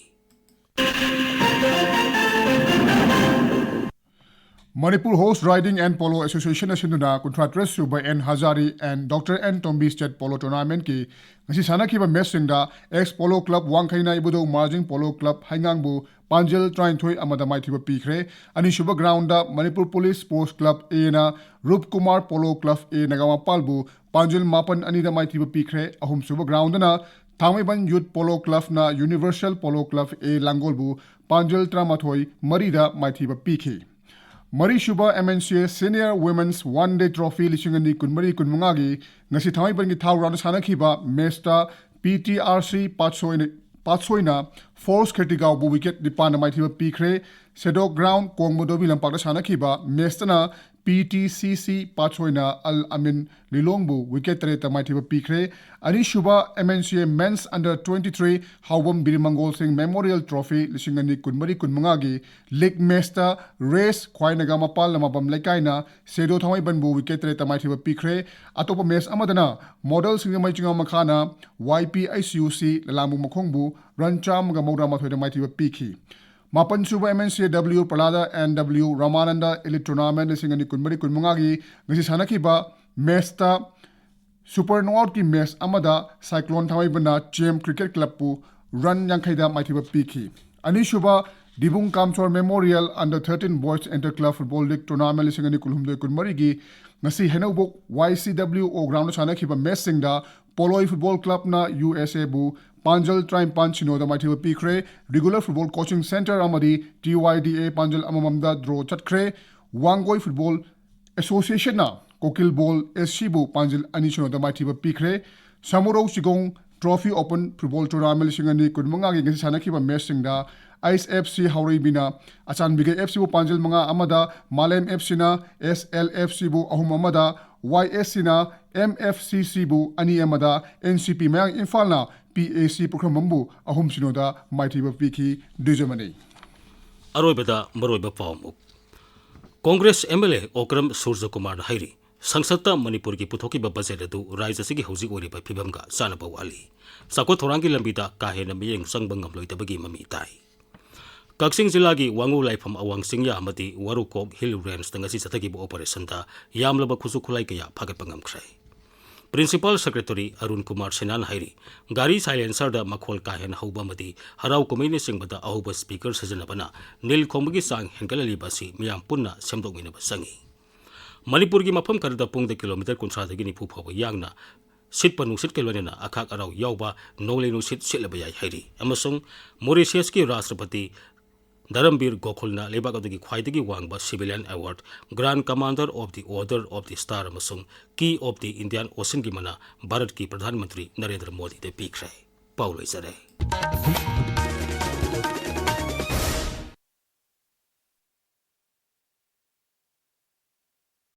Manipur Horse Riding and Polo Association ꯑꯁꯤꯅ ꯀꯨꯟꯊ꯭ꯔꯥ ꯇꯔꯦꯠ ꯁꯨꯕ N Hazari and Doctor N Tombi State Polo Tournamentꯀꯤ ꯉꯁꯤ ꯁꯥꯟꯅꯈꯤꯕ ꯃꯦꯠꯆꯁꯤꯡꯗ Ex Polo Club ꯋꯥꯡꯈꯩꯅ ꯏꯕꯨꯙꯧ ꯃꯥꯔꯖꯤꯡ Polo Club ꯍꯩꯉꯥꯡꯕꯨ ꯄꯥꯟꯖꯜ ꯇꯔꯥꯅꯤꯊꯣꯏ ꯑꯃꯗ ꯃꯥꯏꯊꯤꯕ ꯄꯤꯈ꯭ꯔꯦ꯫ ꯑꯅꯤꯁꯨꯕ ground Manipur police sports club Aꯅ Roop Kumar Polo Club A ꯅꯒꯥꯃꯄꯥꯜꯕꯨ ꯄꯥꯟꯖꯜ ꯃꯥꯄꯟ ꯑꯅꯤꯗ ꯃꯥꯏꯊꯤꯕ ꯄꯤꯈ꯭ꯔꯦ꯫ ꯑꯍꯨꯝꯁꯨꯕ ꯒ꯭ꯔꯥꯎꯟꯗꯅ ꯊꯥꯡꯃꯩꯕꯟ Youth Polo Clubꯅ Universal Polo Club A ꯂꯥꯡꯒꯣꯜꯕꯨ ꯄꯥꯟꯖꯜ ꯇꯔꯥꯃꯥꯊꯣꯏ ꯃꯔꯤꯗ ꯃꯥꯏꯊꯤꯕ ꯄꯤꯈꯤ꯫ ꯃꯔꯤꯁꯨꯕ M N C A Senior Women's One Day Trophy ꯂꯤꯁꯤꯡ ꯑꯅꯤ ꯀꯨꯟꯃꯔꯤ ꯀꯨꯟꯃꯉꯥꯒꯤ ꯉꯁꯤ ꯊꯥꯡꯃꯩꯕꯟꯒꯤ ꯊꯥꯎ ꯒ꯭ꯔꯥꯎꯟꯗ ꯁꯥꯟꯅꯈꯤꯕ ꯃꯦꯠꯆꯇ P T R C ꯄꯥꯠꯁꯣꯏꯅ, ꯄꯥꯠꯁꯣꯏꯅ ꯐꯣꯔꯁ ꯈꯦꯇꯤꯒꯥꯎꯕꯨ ꯋꯤꯀꯦꯠ ꯅꯤꯄꯥꯟꯅ ꯃꯥꯏꯊꯤꯕ ꯄꯤꯈ꯭ꯔꯦ꯫ ꯁꯦꯗꯣꯛ ꯒ꯭ꯔꯥꯎꯟ ꯀꯣꯡꯕꯗꯣꯕꯤ ꯂꯝꯄꯥꯛꯇ ꯁꯥꯟꯅꯈꯤꯕ ꯃꯦꯠꯆꯇꯅ P T C C ꯄꯥꯠꯁꯣꯏꯅ ꯑꯜ ꯑꯃꯤꯟ ꯂꯤꯂꯣꯡꯕꯨ ꯋꯤꯀꯦꯠ ꯇꯔꯦꯠꯇ ꯃꯥꯏꯊꯤꯕ ꯄꯤꯈ꯭ꯔꯦ꯫ ꯑꯅꯤꯁꯨꯕ M N C A Men's Under twenty three ꯍꯥꯎꯕꯝ ꯕꯤꯔ ꯃꯪꯒꯣꯜ ꯁꯤꯡ Memorial Trophy ꯂꯤꯁꯤꯡ ꯑꯅꯤ ꯀꯨꯟꯃꯔꯤ ꯀꯨꯟꯃꯉꯥꯒꯤ ꯂꯤꯒ ꯃꯦꯠꯆꯇ ꯔꯦꯁ ꯈ꯭ꯋꯥꯏꯅꯒ ꯃꯄꯥꯜ ꯂꯃꯥꯕꯝ ꯂꯩꯀꯥꯏꯅ ꯁꯦꯗꯣ ꯊꯥꯡꯃꯩꯕꯟꯕꯨ ꯋꯤꯀꯦꯠ ꯇꯔꯦꯠꯇ ꯃꯥꯏꯊꯤꯕ ꯄꯤꯈ꯭ꯔꯦ꯫ ꯑꯇꯣꯞꯄ ꯃꯦꯠꯆ ꯑꯃꯗꯅ ꯃꯣꯗꯦꯜ ꯁꯤꯡꯖꯃꯩ ꯆꯤꯡꯉꯥꯃꯈꯥꯅ Y P H C U C ꯂꯂꯥꯝꯕꯨ ꯃꯈꯣꯡꯕꯨ ꯔꯟ ꯆꯥꯝꯃꯒ ꯃꯧꯗ꯭ꯔꯥ ꯃꯥꯊꯣꯏꯗ ꯃꯥꯏꯊꯤꯕ ꯄꯤꯈꯤ꯫ ꯃꯥꯄꯟꯁꯨꯕ M N C A W Prahlada and W Ramananda Elite Tournament ꯂꯤꯁꯤꯡ ꯑꯅꯤ ꯀꯨꯟꯃꯔꯤ ꯀꯨꯟꯃꯉꯥꯒꯤ ꯉꯁꯤ ꯁꯥꯟꯅꯈꯤꯕ ꯃꯦꯠꯆꯇ ꯁꯨꯄꯔ ꯅꯣꯛꯑꯥꯎꯠꯀꯤ ꯃꯦꯠꯆ ꯑꯃꯗ ꯁꯥꯏꯀ꯭ꯂꯣꯟ ꯊꯥꯡꯃꯩꯕꯟꯅ ꯆꯦꯝ ꯀ꯭ꯔꯤꯀꯦꯠ ꯀ꯭ꯂꯕꯄꯨ ꯔꯟ ꯌꯥꯡꯈꯩꯗ ꯃꯥꯏꯊꯤꯕ ꯄꯤꯈꯤ꯫ ꯑꯅꯤꯁꯨꯕ ꯗꯤꯕꯨꯡ ꯀꯥꯝꯁꯣꯔ Memorial Under thirteen Boys Inter Club Football League Tournament ꯂꯤꯁꯤꯡ ꯑꯅꯤ ꯀꯨꯟꯍꯨꯝꯗꯣꯏ ꯀꯨꯟꯃꯔꯤꯒꯤ ꯉꯁꯤ ꯍꯩꯅꯧꯕꯣꯛ Y C W O ground ꯁꯥꯟꯅꯈꯤꯕ ꯃꯦꯠꯆꯁꯤꯡꯗ ꯄꯣꯂꯣꯏ ꯐꯨꯠꯕꯣꯜ ꯀ꯭ꯂꯕꯅ U S Aꯕꯨ ꯄꯥꯟꯖꯜ ꯇꯔꯥꯅꯤꯄꯥꯟ ꯁꯤꯅꯣꯗ ꯃꯥꯏꯊꯤꯕ ꯄꯤꯈ꯭ꯔꯦ꯫ ꯔꯤꯒꯨꯂꯔ ꯐꯨꯠꯕꯣꯜ ꯀꯣꯆꯤꯡ ꯁꯦꯟꯇꯔ ꯑꯃꯗꯤ T Y D A ꯄꯥꯟꯖꯜ ꯑꯃꯃꯝꯗ ꯗ꯭ꯔꯣ ꯆꯠꯈ꯭ꯔꯦ꯫ ꯋꯥꯡꯒꯣꯏ ꯐꯨꯠꯕꯣꯜ ꯑꯦꯁꯣꯁꯤꯌꯦꯁꯟꯅ ꯀꯣꯀꯤꯜ ꯕꯣꯜ S Cꯕꯨ ꯄꯥꯟꯖꯜ ꯑꯅꯤ ꯁꯤꯅꯣꯗ ꯃꯥꯏꯊꯤꯕ ꯄꯤꯈ꯭ꯔꯦ꯫ Samurou ꯆꯤꯒꯣꯡ Trophy Open Football Tournament ꯂꯤꯁꯤꯡ ꯑꯅꯤ ꯀꯨꯟꯃꯉꯥꯒꯤ ꯉꯁꯤ ꯁꯥꯟꯅꯈꯤꯕ ꯃꯦꯠꯆꯁꯤꯡꯗ ꯑꯩꯆ ꯑꯦꯐ ꯁꯤ ꯍꯥꯎꯔꯩꯕꯤꯅ ꯑꯆꯥꯟꯕꯤꯒꯩ ꯑꯦꯐ ꯁꯤꯕꯨ ꯄꯥꯟꯖꯜ ꯃꯉꯥ ꯑꯃꯗ, ꯃꯥꯂꯦꯝ ꯑꯦꯐ ꯁꯤꯅ ꯑꯦꯁ ꯑꯦꯜ ꯑꯦꯐ ꯁꯤꯕꯨ ꯑꯍꯨꯝ ꯑꯃꯗ, ꯋꯥꯏ ꯑꯦꯁ ꯁꯤꯅ ꯑꯦꯝ ꯑꯦꯐ ꯁꯤ ꯁꯤꯕꯨ ꯑꯅꯤ ꯑꯃꯗ, ꯑꯦꯟ ꯁꯤ ꯄꯤ ꯃꯌꯥꯡ ꯏꯝꯐꯥꯜꯅ ꯄꯤ ꯑꯦ ꯁꯤ ꯄꯨꯈ꯭ꯔꯝꯕꯝꯕꯨ ꯑꯍꯨꯝ ꯁꯤꯅꯣꯗ ꯃꯥꯏꯊꯤꯕ ꯄꯤꯈꯤ꯫ ꯗ꯭ꯌꯨꯖꯃꯅꯤ꯫ ꯑꯔꯣꯏꯕꯗ ꯃꯔꯨꯑꯣꯏꯕ ꯄꯥꯎ ꯑꯃꯨꯛ꯫ Congress M L A Okram ꯁꯨꯔꯖꯀꯨꯃꯥꯔꯅ ꯍꯥꯏꯔꯤ, ꯁꯪꯁꯠꯇ ꯃꯅꯤꯄꯨꯔꯒꯤ ꯄꯨꯊꯣꯛꯈꯤꯕ ꯕꯖꯦꯠ ꯑꯗꯨ ꯔꯥꯖ꯭ꯌ ꯑꯁꯤꯒꯤ ꯍꯧꯖꯤꯛ ꯑꯣꯏꯔꯤꯕ ꯐꯤꯕꯝꯒ ꯆꯥꯟꯅꯕ ꯋꯥꯠꯂꯤ꯫ ꯆꯥꯎꯈꯠ ꯊꯧꯔꯥꯡꯒꯤ ꯂꯝꯕꯤꯗ ꯀꯥ ꯍꯦꯟꯅ ꯃꯤꯠꯌꯦꯡ ꯆꯪꯕ ꯉꯝꯂꯣꯏꯗꯕꯒꯤ ꯃꯃꯤ ꯇꯥꯏ꯫ ꯀꯛꯆꯤꯡ ꯖꯤꯂꯥꯒꯤ ꯋꯥꯉꯨ ꯂꯥꯏꯐꯝ ꯑꯋꯥꯡ ꯆꯤꯡꯌꯥ ꯑꯃꯗꯤ ꯋꯥꯔꯨꯀꯣꯛ ꯍꯤꯜ ꯔꯦꯟꯖꯇ ꯉꯁꯤ ꯆꯠꯊꯈꯤꯕ ꯑꯣꯄꯔꯦꯁꯟꯗ ꯌꯥꯝꯂꯕ ꯈꯨꯠꯁꯨ ꯈꯨꯠꯂꯥꯏ ꯀꯌꯥ ꯐꯥꯒꯠꯄ ꯉꯝꯈ꯭ꯔꯦ꯫ ꯄ꯭ꯔꯤꯟꯁꯤꯄꯥꯜ ꯁꯦꯀ꯭ꯔꯦꯇꯔꯤ ꯑꯔꯨꯟ ꯀꯨꯃꯥꯔ ꯁꯤꯟꯍꯥꯅ ꯍꯥꯏꯔꯤ, ꯒꯥꯔꯤ ꯁꯥꯏꯂꯦꯟꯁꯔꯗ ꯃꯈꯣꯜ ꯀꯥ ꯍꯦꯟꯅ ꯍꯧꯕ ꯑꯃꯗꯤ ꯍꯔꯥꯎ ꯀꯨꯝꯍꯩꯅꯆꯤꯡꯕꯗ ꯑꯍꯧꯕ ꯁ꯭ꯄꯤꯀꯔ ꯁꯤꯖꯤꯟꯅꯕꯅ ꯅꯤꯜ ꯈꯣꯡꯕꯒꯤ ꯆꯥꯡ ꯍꯦꯟꯒꯠꯍꯜꯂꯤꯕ ꯑꯁꯤ ꯃꯤꯌꯥꯝ ꯄꯨꯟꯅ ꯁꯦꯝꯗꯣꯛꯃꯤꯟꯅꯕ ꯆꯪꯏ꯫ ꯃꯅꯤꯄꯨꯔꯒꯤ ꯃꯐꯝ ꯈꯔꯗ ꯄꯨꯡꯗ ꯀꯤꯂꯣꯃꯤꯇꯔ ꯀꯨꯟꯊ꯭ꯔꯥꯗꯒꯤ ꯅꯤꯐꯨ ꯐꯥꯎꯕ ꯌꯥꯡꯅ ꯁꯤꯠꯄ ꯅꯨꯡꯁꯤꯠꯀ ꯂꯣꯏꯅꯅ ꯑꯈꯥꯛ ꯑꯔꯥꯎ ꯌꯥꯎꯕ ꯅꯣꯡꯂꯩ ꯅꯨꯡꯁꯤꯠ ꯁꯤꯠꯂꯕ ꯌꯥꯏ ꯍꯥꯏꯔꯤ꯫ ꯑꯃꯁꯨꯡ ꯃꯣꯔꯤꯁꯤꯌꯁꯀꯤ ꯔꯥꯁꯇ꯭ꯔꯄꯇꯤ ꯙꯔꯝꯕꯤꯔ ꯒꯣꯈꯨꯜꯅ ꯂꯩꯕꯥꯛ ꯑꯗꯨꯒꯤ ꯈ꯭ꯋꯥꯏꯗꯒꯤ ꯋꯥꯡꯕ civilian award Grand Commander of the Order of the Star ꯑꯃꯁꯨꯡ Key of the Indian Oceanꯒꯤ ꯃꯅꯥ ꯚꯥꯔꯠꯀꯤ ꯄ꯭ꯔꯙꯥꯟ ꯃꯟꯇ꯭ꯔꯤ ꯅꯔꯦꯟꯗ꯭ꯔ ꯃꯣꯗꯤꯗ ꯄꯤꯈ꯭ꯔꯦ꯫ ꯄꯥꯎ ꯂꯣꯏꯖꯔꯦ꯫